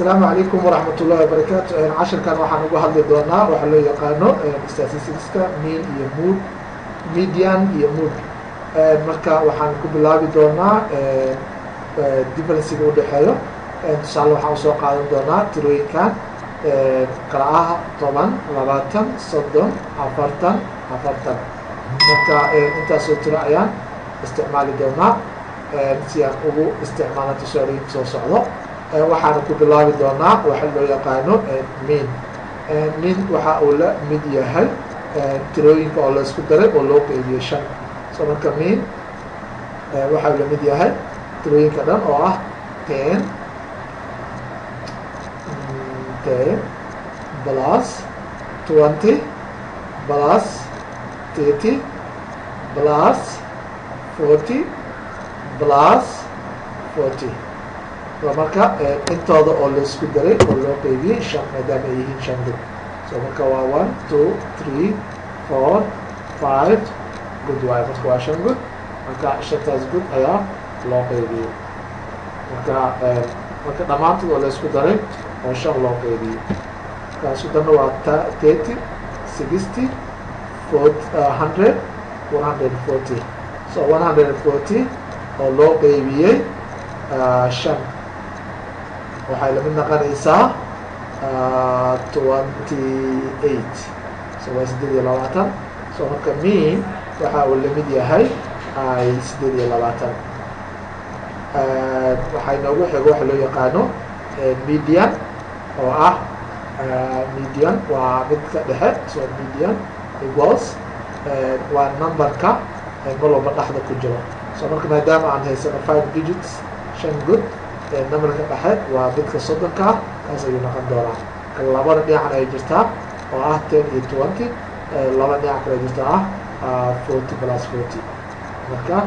Asalaamu calaykum waraxmat ullahi wabarakaatu. Cashirkan waxaan uga hadli doonaa waxaa loo yaqaano statisticska mean iyo mood, median iyo mood. Marka waxaan ku bilaabi doonaa differencega udhexeeyo. Tusaale waxaan usoo qaadan doonaa tirooyinkan kala ah 10, 20, 30, 40, 40. Marka intaasoo tiro ayaan isticmaali doonaa si aan ugu isticmaalno tusaalooyinka soo socdo. Waxaana ku bilaabi doonaa waxa loo yaqaano mean. Mean waxa uu la mid yahay tirooyinka oo la isku daray oo loo qeybiyey 5. So marka mean waxa uu la mid yahay tirooyinka dhan oo ah 10, 10 plus 20 plus 30 plus 40 plus 40. So marka intooda oo la isku daray oo loo qeybiyey 5, maadaama ay yihiin 5 god. So marka waa 1, 2, 3, 4, 5 god waayo. Marka waa 5 god, marka 5taas god ayaa loo qeybiyey. Marka dhammaantood oo la isku daray oo 5 loo qeybiyey, marka isku darna waa 30, 60, 100, 140. So 140 oo loo qeybiyey 5 waxay lamid noqonaysaa 28. So waa 28. So marka mean waxa uu lamid yahay ay 28. Waxay noogu xigo waxa loo yaqaano median, oo ah median waa midka dhexe. So median equals waa numberka mar walba dhexda ku jiro. So marka maadaama aan haysano 5 digits, 5 god, numberka dhexe waa midka 30ka ah, kaas ayuu noqon doonaa. Ka labada dhinacan ay jirtaa oo ah 10 iyo 20, laba dhinac kale jirta ah 40 plus 40. Marka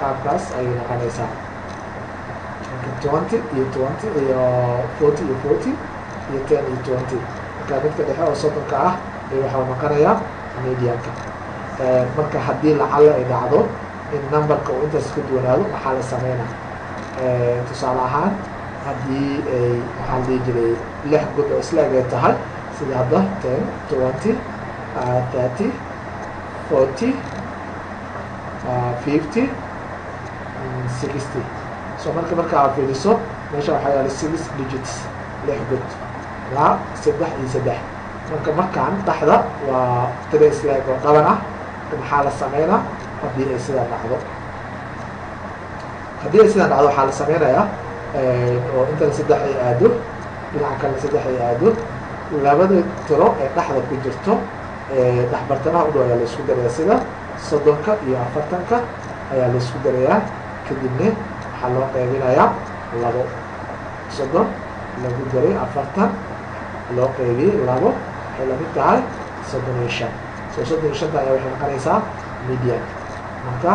qaabkaas ayay noqonaysaa. Marka 20 iyo 20 iyo 40 iyo 40 iyo 10 iyo 20. Marka midka dhexe oo 30ka ah ay waxau noqonayaa medianka. Marka haddii lacala ay dhacdo in numberka uu intaas ka duwanaado, maxaa la sameynaa? Tusaale ahaan haddii ay maxaa la dhihi jiray 6 god oo isla eg ay tahay, sida hadda 10, 20, 30, 40, 50, 60. So marka aad fiiriso meesha waxaa yaala 6 digits, 6 god, waa 3 iyo 3. Marka markaan dhexda waa tiro isla eg oo dhaban ah. Maxaa la sameynaa haddii ay sidaa dhacdo? Haddii ay sidaan dhacdo, waxaa la sameynayaa oo intana 3 ay aado, dhinaca kalena 3 ay aado, labada tiro ee dhexda ku jirto dhexbartamaha u dhow ayaa la isku darayaa. Sida 30ka iyo 40ka ayaa la isku darayaa, kadibna waxaa loo qaybinayaa 2. 30 lagu daray 40 loo qaybiyey 2 waxay lamid tahay 35. So 35ta ayaa waxay noqonaysaa median. Marka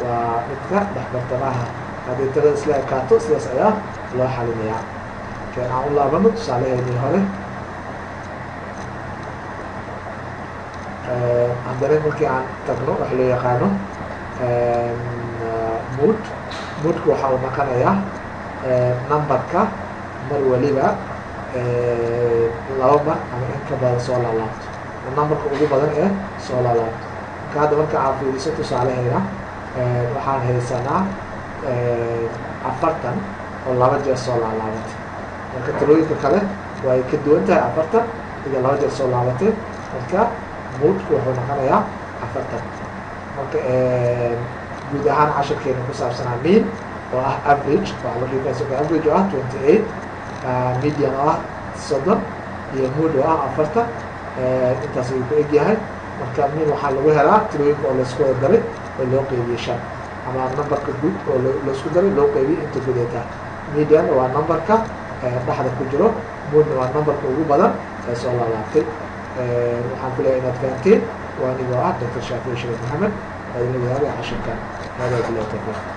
waa midka dhexbartamaha. Haddii tirada isla ekaato, sidaas ayaa loo xalinayaa. Keen aan u laabano tusaalaheennii hore. Haddana markii aan tagno waxa loo yaqaano mood, moodka waxa uu noqonayaa numberka mar waliba 2 mar ama in ka badan soo laalaabto, numberka ugu badan ee soo laalaabto. Marka hadda marka aan fiiriso tusaalaheena, waxaan haysanaa 40 oo 2 jeer soo laalaabatay. Marka tirooyinka kale way ka duwan tahay, 40 iyo 2 jeer soo laabatay. Marka moodku wuxuu noqonayaa 40. Marka guud ahaan cashirkeena ku saabsanaa mean oo ah average, waxaa loo dhigaa average oo ah 28, median oo ah 30 iyo mood oo ah 40. Intaas ayuu ku egyahay. Marka mean waxaa lagu helaa tirooyinka oo laisku wada daray oo loo qeybiyey 5, ama numberka guud oo laisku daray loo qeybiyey inta guud ay tahay. Median waa numberka dhexda ku jiro, moodna waa numberka ugu badan ee soo laalaabtay. Waxaan filayaa inaad fahanteen. Waa anigoo ah Dr. Shaafici Shariif Maxamed oo idinla wadaagaya cashirkan. Hada billahi tawfiiq.